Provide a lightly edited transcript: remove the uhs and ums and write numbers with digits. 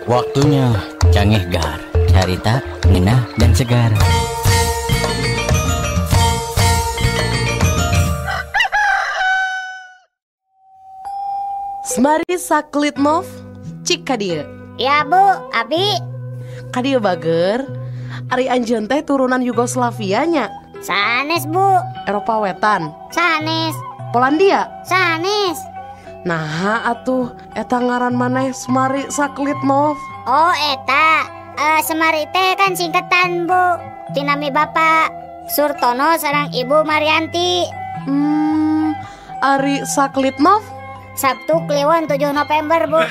Waktunya Cangehgar, carita, ngenah, dan segar. Semari Saklitnov, cik kadieu. Ya Bu, abi. Kadieu bager, ari anjeun teh turunan Yugoslavia nya. Sanes Bu. Eropa Wetan. Sanes. Polandia. Sanes. Nah atuh eta ngaran maneh Semari Saklitnov. Oh eta, Semari teh kan singkatan Bu. Tinami Bapak Surtono sareng Ibu Marianti. Ari Saklitnov? Sabtu Kliwon 7 November Bu.